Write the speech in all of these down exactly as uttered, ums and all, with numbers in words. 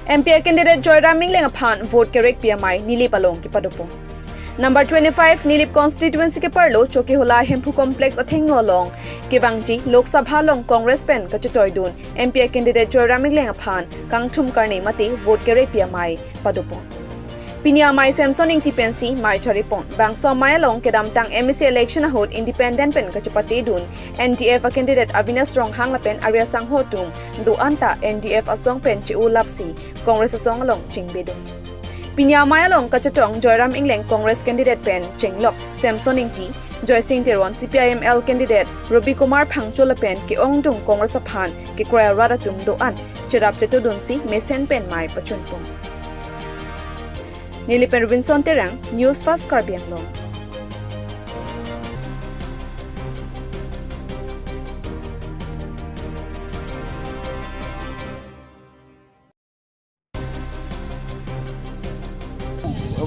M P a candidate Joyram Engleng aphan vote kerekpi amei Nilip along kepadopon. Number twenty-five Nilip constituency keparlo Chokihola Hemphu Complex athengno along kevangji Lok Sabha along Congress pen kachetoidun M P a candidate Joyram Engleng aphan kangthum karne mate vote kerekpi amei padopon. Pini amei Samson Ingti pensi mei charipon. Bangso amei along kedamtang M A C election ahut independent pen kachepatedun N D F a candidate Avinash Ronghang lapen Arya Sangho atum do-an ta N D F asong pen che-ulapsi Congress asong along chingbedun. Pini amei along kachetong Joyram Engleng Congress candidate pen chenglok Samson Ingti, Joysing Teron C P I M L candidate Robi Kumar Phangcho lapen ke-ongdung Congress aphan kekroi arat atum do-an cherap chetudunsi mesen pen mei pachunpon. Nilip pen Robinson Terang, News Fast Karbi Anglong.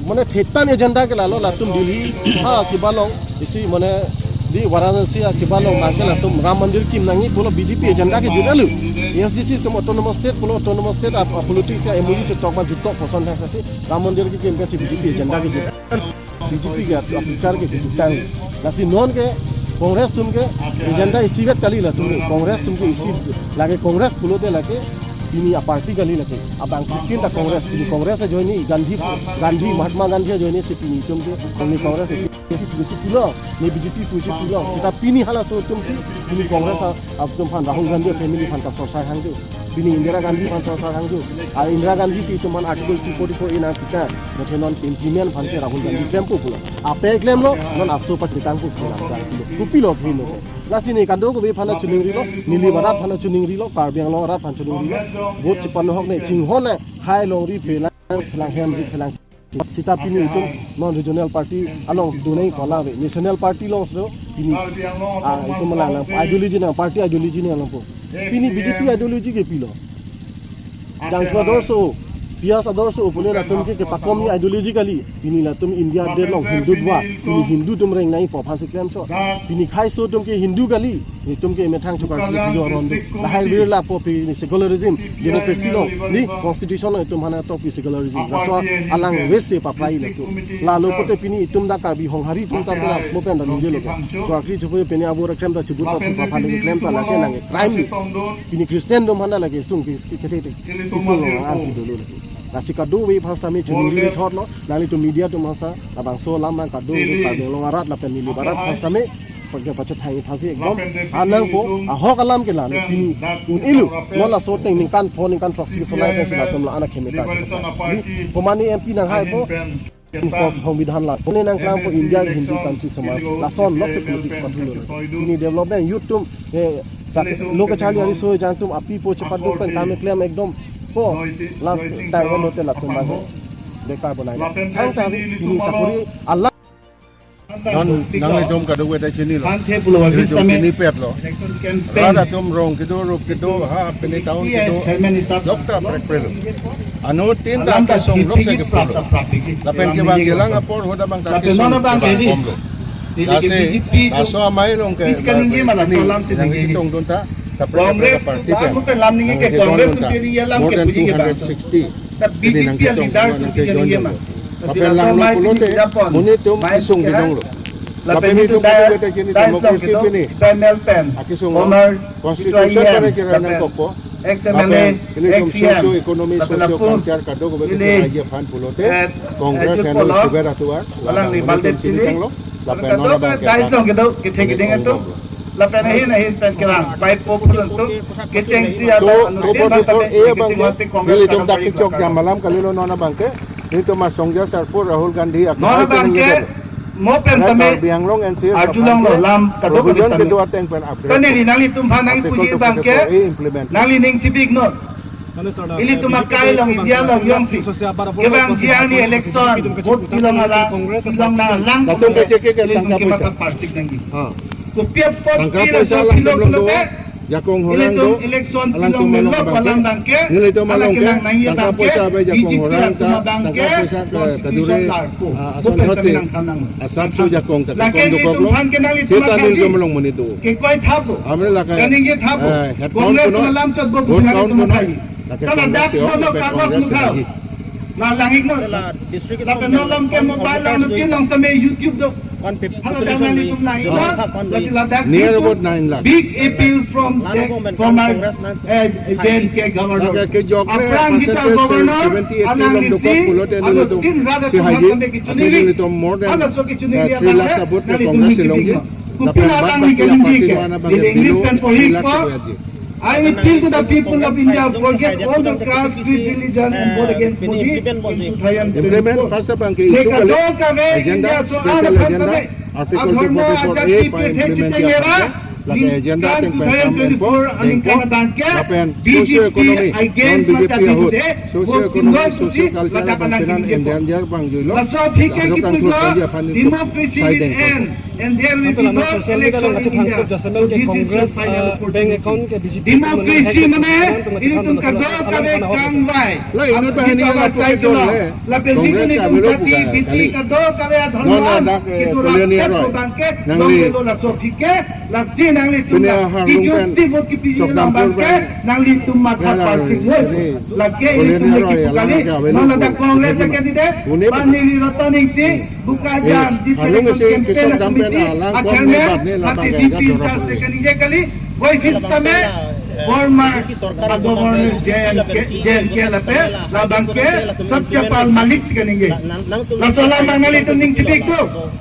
Mane thetan agenda ke lalo latum Delhi ha kiba along isi mane di Varanasi ha kiba along mangke latum Ram Mandir kim nangji pulo B J P agenda kejut alu. A S D C atum autonomous state pulo autonomous state ap, ap politics ya M O U chetok ma jutok poson thang sasi Ram Mandir kekim ke si B J P agenda kejut. B J P ke ap, ap bichar ke kejut tang. Lasi non ke Congress atum ke agenda isivet kali latum ke. Congress atum ke isi lake Congress pulote lake pini a party kali lake. Abang bikin ta Congress, pini Congress ajoine Gandhi, Gandhi, Mahatma Gandhi ajoine si pini atum ke, pini Congress si puji pulo, ne B J P puji pulo. Seta pini halaso atum si, pini Congress a, atum aphan Rahul Gandhi family aphan ta sorsai hangjo. Pini Indira Gandhi aphan sorsai hangjo. A Indira Gandhi si atum aphan Article two forty-four A nangkita, mate non implement aphan ke Rahul Gandhi klempo pulo. Ape klemlo, non aso pachitang pu chilang chang pulo. Kopilo khin lo. Lasi ne kadokave aphan choningrilo, Nilip arat aphan choningrilo, Karbi Anglong arat aphan choningrilo. Vote chepano hok ne chinghon na, hai longri phelang, phelang hem ri phelang. Seta pini itum non regional party along dunai kolang ve. National party along selo pini, ah, itum malang nang ideology nang party ideology nang along po. Pini B J P ideology ke pilo. Jangthua adorsho, Piyas adorsho, pune latum ke kepakom ni ideology kali. Pini latum India de along Hindutva, pini Hindu atum reng nai po aphan si klemchot. Pini khaiso atum ke Hindu kali. Itum ke methang chukar ki jo aron do. Lahai vir lapu pini secularism, democracy along, ni constitution along itum aphan atok pi secularism. Laso alang wes se paprai latum. Lalo pote pini itum dak Karbi Honghari atum ta pura mo pen da nungjelo. Chukar ki chupu pini abur krem ta chubut pa pa pa lagi klem ta lake nang crime ni. Pini Christian atum aphan lake sung pi ki kete te. Isung along ansi dolo lake. Lasi kadokave aphan sami chuningri thot lo. Nanglitum media atum aphan sa labangso alam abang kadokave Karbi Anglong arat lapen Nilip arat aphan sami pake pachethang aphan si ekdom anang po, ahok alam ke lalo pini un-elo, non laso ateng ningkan pho ningkan throksi sonai pen si latum la anak khemeta. Di komane M P nanghai po, Hong Bidhan la, pune nangklang po India Hindu country sama, lason lok si politics pathulo. Pini development youth atum, eh, sak, lo kacharli ariso jang atum api po chepaduk pen kam klem ekdom po, last time lo te latum bang dekar bonai. Thangta pini sakuri alam. Non nanglitum kadokave ta chinilo. Tangthe pulo Nelitum same chinipetlo. Election campaign. Rat atum rong kedo, rup kedo, ha pini town kedo. Chairman hisab. Dokta prek prelo. Anuttin ta alam ta kesung lok se kipiki kepulo. Prapta prapiki. Lapen kevang kelang apor hoda abang ta lapen kesung nona bang kevang kedi. Komlo. Jadi lasi, B J P laso amei along ke, is kaningje ma pini, laso alam si yang ningje. Hitongdun ta, ta prek Congress prek party ta pen. Pen lam ningje ke nang Congress hitongdun ta. Pen kedi alam more ke than puji ke bang. Two hundred sixty. Ta pini B J P nang leader ketong, nang si ningje ma. Ketong. Lapen langlo pulote, monit atum isung bidonglo. Lapen itum pulote chini democracy pini akisung lo. Constitution pen chira nangkokpo. Lapen ilitum socio economy, socio culture kadokave ke raji aphan pulote Congress henlo sugar atuar. Lapen monit atum chini tanglo. Lapen nona bang ke dais long kedo kethe keding atum. Lapen ahin ahin pen kevang pipe po pulun atum kechengsi ato anuttin bang tame kecheng hot te Congress nelitum kadam dak kechok jam malam kalilo nona bang ke. Nelitum asongja sarpo Rahul Gandhi akam nona bang ke mo pen tame Karbi Anglong N C A arjulong lo lam kadokave provision tame. Kedo ateng pen upgrade. Tane di nanglitum aphan nangpuji bang ke nangli ning chibik non. Ilitum akai along India along jongsi kevangji arni election vote pilong alang, pilong nang alang. Latum kecheke ke ilitum tangka kemaka poisa. Parsik nangji. Ha. Kopi apot tangka si poisa latum alang pilong pilong do, ke. Jakong Horang do, ilitum election alang pilong tum along melok abang ke. Alang bang ke. Nelitum alang along ke, nang nangji tangka abang ke. Poisa bai Jakong Horang ta, B J P atum abang tangka ke poisa ke constitution kadure. Larpo. Ah, ason hot si. Nang thanang. Asap so Jakong ta. Lake kekon ilitum dokoklo. Aphan ke nanglitum seta akai nelitum ji along monit do. Kekoi thappo. Amre lakai. Kaningje thappo. Eh, headcount Congress kuno. Alam chot bo vote bukan count ilitum kuno. Akai. Ladak Congress yo, no lapen kagos Congress mukha lagi. Na lang-iknon. Lapen non lam ke mobile lang, nontin lang setame YouTube do. Hala dang nanglitum lang-iknon. Lasi ladak near about nine lakh. Big appeal from the former, eh, J N K governor. Lake kejok le aphrang kita percentage governor, seventy, eighty along along dokok isi, pulote alo nelitum tin rada si haji, tumham sampai ke chunili. Nelitum more than, halaso ke chunili, eh, three lakhs abang above ke nanglitum Congress nelitum along ke. Lapen bad baki party mana abang ke below three lakhs ko haji. I appeal to the people of India, forget all the caste, creed, religion, and vote against Modi in two thousand twenty-four. Implement first abang ke issue kali, agenda, special agenda, Article two forty-four A pa-implement abang ke, lake agenda ateng pen kam enpo, enpo, lapen socio economy, non B J P ahut, socio economy, socio culture abang ke non endanger abang juilo, laso aphan nelitum sai dengpo. And there will be no election in India. This is the final vote. Democracy mane ilitum kadokave kangvai. La inut banghini alam pocket dol le. Lapen Congress ilitum ave lo jati puka, biti kali. Kadokave adharman, non ladak, eh, kedua Koloni Roy. Bangke, nangli. Bangke lo laso aphi ke, lasi nanglitum. Pini la, aharlung pen kijut si vote kipiji Sokdampur bangke, pen. Nanglitum matha parsing lo. Lake Koloni ilitum Roy, kipu alam kali. Lake ave lo. Non ladak Congress candidate, Pune. Bang Niliratan Ingti. Bokajan, eh, district alo ngisi election campaign, kesok dam pen committee, alang kon chairman, nebat ne la mati bangke C P in charge tekan inje kali, boy fis tame, former governor J N K, J N K lapen, labang ke, Satyapal Malik tekan inje. Laso alam bang nanglitum ning tipik tu,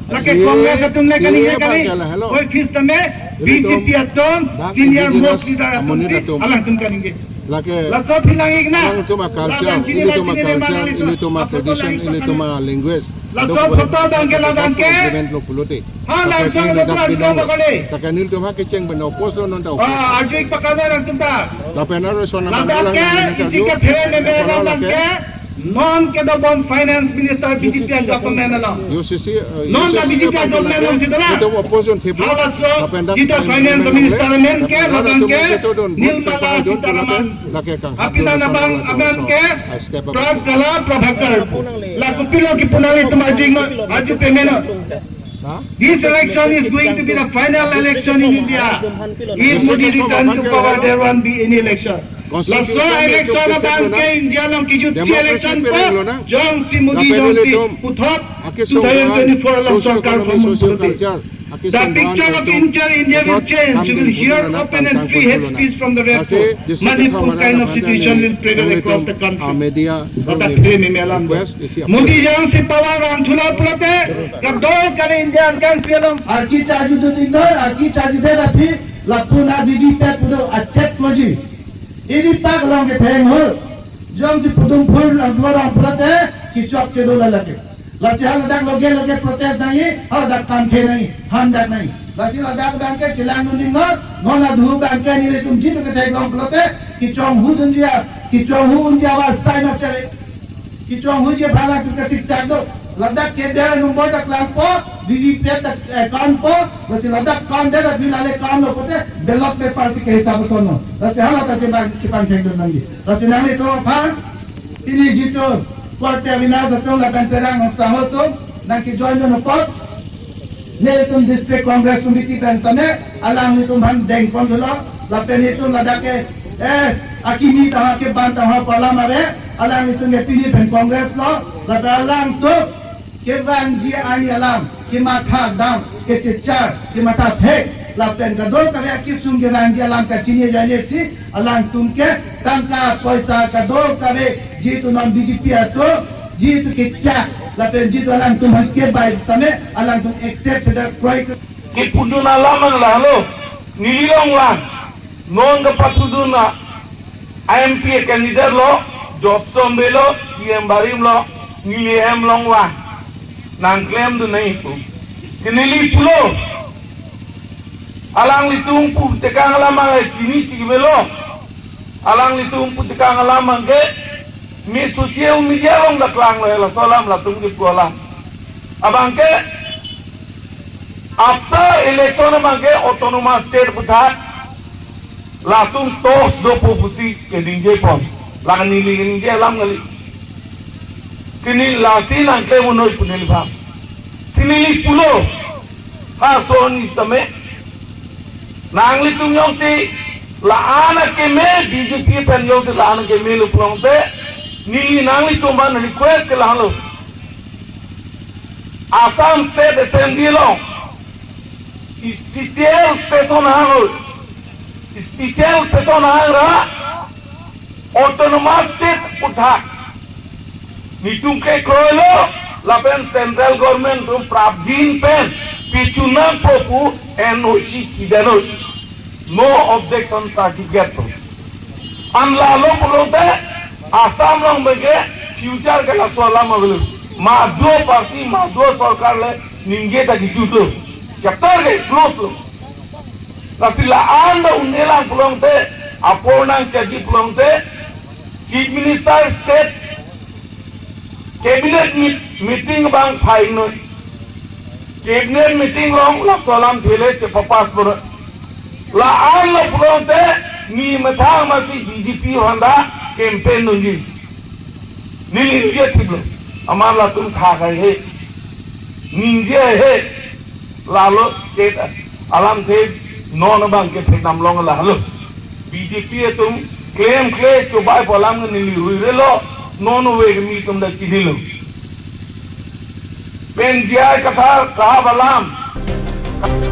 lake Congress atum le kan inje kali, boy fis tame, B J P atum, senior most leader atum si, alangtum kan inje. Lake laso aphi lang-iknon. Alangtum a-culture, ilitum a-culture, ilitum a-tradition, ilitum a-language. Laso photo abang ke labang ke. Implement lo pulote. Ha, laso ladak ladak bidang lo. Lake nelitum ha kecheng pen oppose lo non ta oppose. Ah, arju-ik pakadar langsung ta. Lapen aro sona ladak manglang ke, isi ke phere meme labang ke. Non kedobom finance minister B J P government along. U C C, eh, non U C C B J P government along si dona. Ilitum opposition thip lo. Halaso, lapen dak ita finance minister amen ke, labang ke, Nirmala Sitharaman. Lake kang. Apinda labang amen ke, Prabhakar. La kopilo kipu nanglitum arju-iknon, arju peme non. This election is going to be the final election in India. If Modi return to power, there won't be any election. Laso election abang ke India along kijut si election po, jongsi Modi jongsi puthot two thousand twenty-four along sorkar form pulote. The picture of India, India will change. You will hear open and free hate speech from the red fort. Manipur kind of situation will prevail across the country. Modi jongsi power vangthulo pulote, kadokave India country along. Arki charju tu tinggal, arki charju de lapi, lapu na didi pet pudo achet moji. Ili pak along ketheng hul. Jongsi pudum phul lang dua orang pulote, kechok chedo la lake. Lasi haladak loge loge protest nangji, haladak kam ke nangji, handak nangji. Lasi ladak abang ke chelang dun ding non, non adu abang ke nelitum jitu ketheklong pulote, kechonghu dunji a, kechonghu unji awas sai na sere. Kechonghuji aphan latum ke siksak do. Ladak ke biar number dak langpo, B J P dak, eh, account po, lasi ladak account de dak bilale account lo pote, ballot paper si ke hisap sono. Lasi hala ta chepang, chepangthek dun nangji. Lasi nanglitum aphan, pini jitu, Korte Avinash atum lapen Terang Saho atum, nangkejoin dun apot, nelitum District Congress Committee pen tame, alanglitum aphan dengpon dolo, lapen itum ladak ke, eh, akimi tangha keban tangha pu alam ave, alanglitum ke pini pen Congress lo, lapen alangtum kevangji arni alam, kematha dam, kechechar, kematha thek, lapen kadokave akesung kevangji alam kachini ajoine si, alangtum ke tangka poisa kadokave jitu non B J P atum, jitu kechak, lapen jitu alangtum aphan kebai same, alangtum accept sedak proyek. Kepudun alam ang lahelo, neli along vang, non kepathudun a M P candidate lo, Jotson Bey lo, C M barim lo, neli hem along vang. Nangklem dun nang ipu. Si neli pulo. Alanglitum pu tekang alam ang chini si melo. Alanglitum pu tekang alam abang ke, mi social media along dak langlo, laso alam latum kepu alam. Abang ke, after election abang ke autonomous state puthot, latum tos dopo pusi keningje pon. La neli ningje alam kali. Si neli lasi nangklem un-e pu neliphan. Si neli pulo. Ha son ni same. Nanglitum jongsi La-an akeme, B J P pen jongsi la-an akeme lo pulote, neli nanglitum aphan request ke lahelo. Assam State Assembly along special session hang, special session hang ra Autonomous State puthot netum ke kroilo, lapen Central Government atum prapjin pen pichun nangpo pu N O C kidunnon. No objection certificate pu. An lahelo pulote Assam along abangke future ke laso alam avelo. Madu party, madu sorkar le ningje ta kejutlo. Chapter ke close lo. Lasi la-an ta un-elang pulote, apor nangchekji pulote, Chief Minister State Cabinet meet-, meeting abang phai noi. Cabinet meeting along laso alamthe le chepapass pura. La-an lo pulote, ne methang masi B J P aphan ta campaign dunji. Neli ningje thiplo. Amat latum tha kai he. Ningje he. Lalo state alamthe non abangke theknam long lahelo. B J P atum klemkle chobai pu alam neli ruirelo, non ove kimi atum ta chinilo. Pen J I Kathar sahab alam.